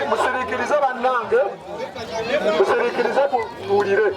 Musirikirize bannange, musirikirize tuwulire.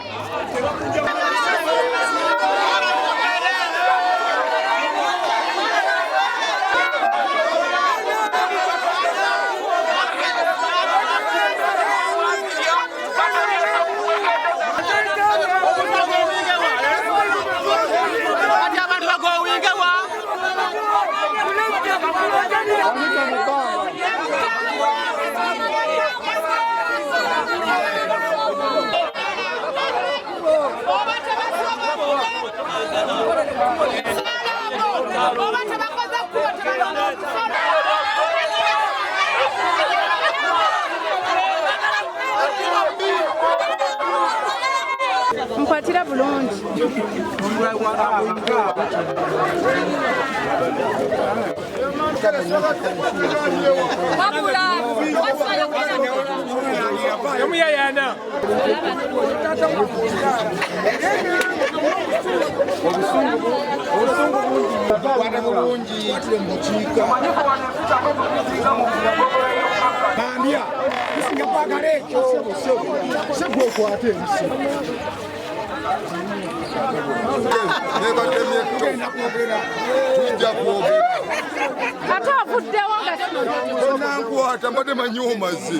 Nkwatira bulungi. Ate ovuddewo nga Tonankwata mbadde manyi omaze.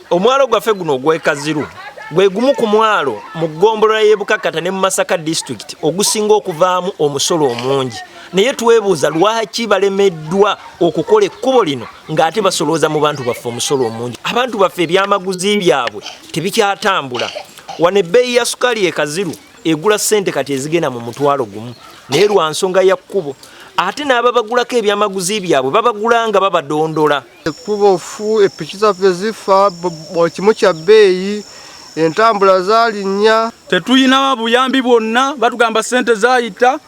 Omwalo gwaffe guno ogw'e Kaziru gwe gumu ku mwalo mu ggombolola y'e Bukakata ne mu Masaka district ogusinga okuvaamu omusolo omungi. Naye twebuuza lwaki balemeddwa okukola ekkubo lino ng'ate basolooza mu bantu baffe omusolo omungi. Abantu baffe ebyamaguzi byabwe tebikyatambula. Wano ebbeeyi ya sukaali e Kaziru egula ssente kati ezigenda mu 100,000, naye lwa nsonga ya kkubo. Ate n'ababagulako ebyamaguzi byabwe babagula nga babadondola. Ekkubo ffu, epiki zaffe zifa, kimu kya bbeeyi, entambula zaalinnya. Tetulina buyambi bwonna, batugamba ssente zaayita,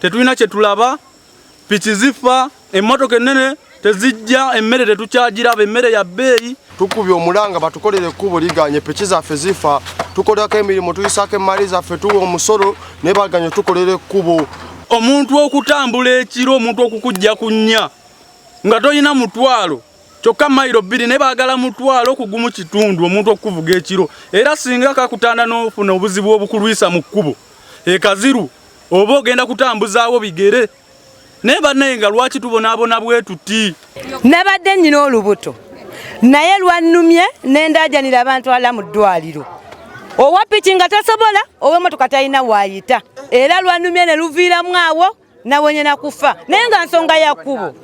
tetulina kye tulaba, piki zifa, emmotoka ennene tezijja, emmere tetukyagiraba, emmere ya bbeeyi. Tukubye omulanga batukolere ekkubo liganye, piki zaffe zifa, tukolako emirimu, tuyisaako emmali zaffe, tuwa omusolo, naye baganye tukolera ekkubo. Omuntu okutambula ekiro, omuntu okukujja ku nnya nga tolina mutwalo, kyokka mayiro 2 naye baagala 1,500 omuntu okuvuga ekiro. Era singa kakutanda n'ofuna obuzibu obukulwisa mu kkubo e Kaziru, oba ogenda kutambuzaawo bigere. Naye bannaye nga lwaki tubonaabona bwe tuti? Nabadde nnyina olubuto. Naye lwannumye nendajanira abantu ala mu ddwaliro. Owa piki nga tasobola, ow'emmotoka talina waayita. Era lwannumye ne luviiramu awo nawonye na kufa, naye nga nsonga ya kkubo.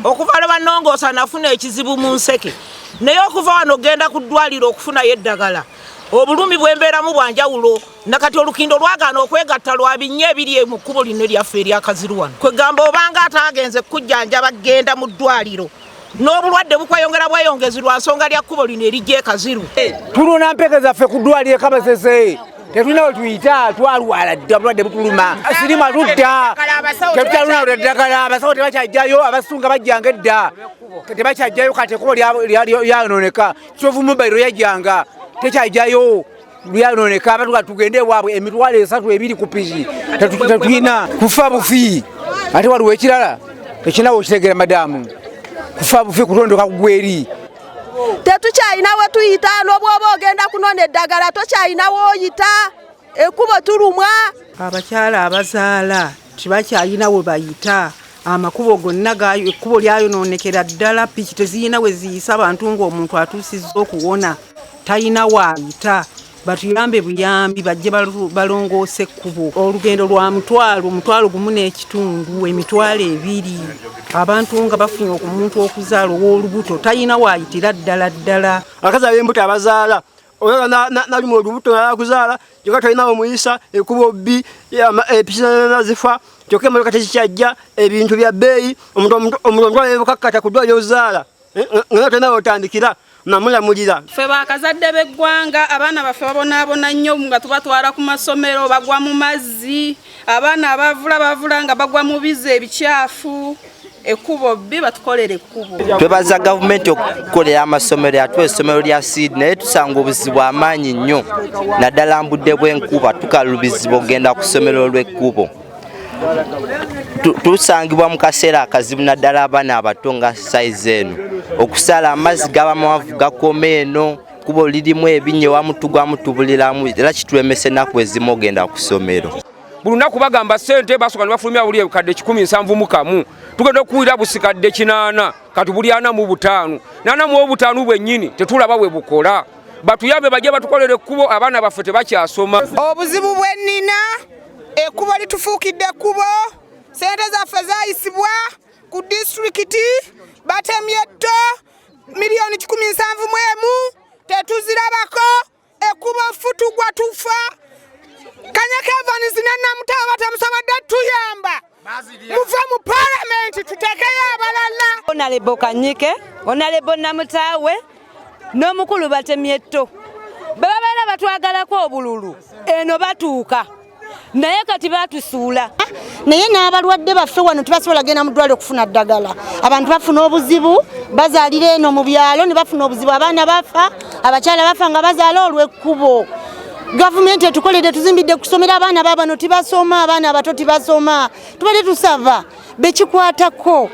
Okuva lwe bannongoosa nafuna ekizibu mu nseke, naye okuva wano ogenda ku ddwaliro okufunayo eddagala, obulumi bwembeeramu bwanjawulo. Nakati olukindo lwagaana okwegatta lwa binnya ebiri mu kkubo lino eryaffe eryakaziru wano. Kwegamba obanga ataagenze kujjanjaba genda mu ddwaliro, n'obulwadde bukweyongera bweyongezi lwa nsonga lya kkubo lino erijja ekaziru. Tuluna mpeke zaffe ku ddwaliro Kabasese, tetulina we tuyita, twalwala dda, obulwadde butuluma, sirimu atutta, tetukyaluna ddagala, abasawo tebakyajjayo, abasunga bajjanga edda tebakyajjayo, kati ekkubo lyayononeka. Kitovu mobile yajjanga tekyajjayo, lyayononeka. Abantu tugende ewaabwe 300,000 2 ku piki tetulina, kufa bufi. Ate waliwo ekirala ekinawo okitegeera madamu, kufa bufi kutondoka kugweri. Tetukyalina we tuyita, n'obwoba ogenda kunona eddagala tokyalina w'oyita, ekkubo tulumwa. Abakyala abazaala tebakyalina we bayita, amakubo gonna ekkubo lyayonoonekera ddala, piki teziyina we ziyisa abantu, ng'omuntu atuusizza okuwona talina waayita. Batuyambe buyambi, bajje balongoose ekkubo. Olugendo lwa 1000, 1,500, 20,000, abantu nga bafunye omuntu okuzaala ow'olubuto talina waayitira ddala ddala. Abakazi ab'embuto abazaala, olaba nalimu olubuto nakuzaala, kyokka tolina omuyisa, ekkubo bbi, epiki zifa, kyokka emmotoka tezikyajja, ebintu bya bbeeyi, omuntu omutwalo ebukakkata ku ddwaliro ozaala nga tolina wotandikira namulamulira. Ffe bakazadde b'eggwanga, abaana baffe babonaabona nnyo nga tubatwala ku masomero, bagwa mu mazzi, abaana abavula bavula nga bagwa mu bizzi ebikyafu. Ekkubo bbi, batukolere ekkubo. Twebaza gavumenti okukolera amasomero, yatuwa essomero lya seed, naye tusanga obuzibu amaanyi nnyo, naddala mbudde bw'enkuba tukalubizibwa okugenda ku ssomero lw'ekkubo. Tusangibwa mu kaseera akazibu, naddala abaana abato nga sayizi eno okusala amazzi gaba mawanvu gakoma eno, kkubo lirimu ebinnya wamu tugwamu tubuliramu, era kitulemesa ennaku ezimu ogenda ku ssomero. Buli lunaku bagamba ssente basooka ne bafulumya buli ebikadde 171, tugenda okuwulira busikadde 8, kati buli 45, 45 bwennyini tetulaba bwe bukola. Batuyambe bajje batukolere ekkubo, abaana baffe tebakyasoma. Obuzibu bwe nnina, ekkubo litufuukidde ekkubo, ssente zaffe zaayisibwa ku disitulikiti, batemye etto 171,000,000 tetuzirabako, ekkubo ffu tugwa tufa. Kanyike Evans ne Namutaawe batamusobodde tuyamba, muve mu paalamenti tuteekeyo abalala. Honorable Kanyike, Honorable Namutaawe n'omukulu batemye etto, bwe babeera batwagalako obululu eno batuuka, naye kati batusuula. Naye n'abalwadde baffe wano tebasobola genda mu ddwaliro okufuna ddagala. Abantu bafuna obuzibu, bazaalira eno mu byalo ne bafuna obuzibu, abaana bafa, abakyala bafa nga bazaala olw'ekkubo. Gavumenti etukoledde, tuzimbidde kusomera abaana baabano tibasoma, abaana abato tibasoma. Tubadde tusaba bekikwatako.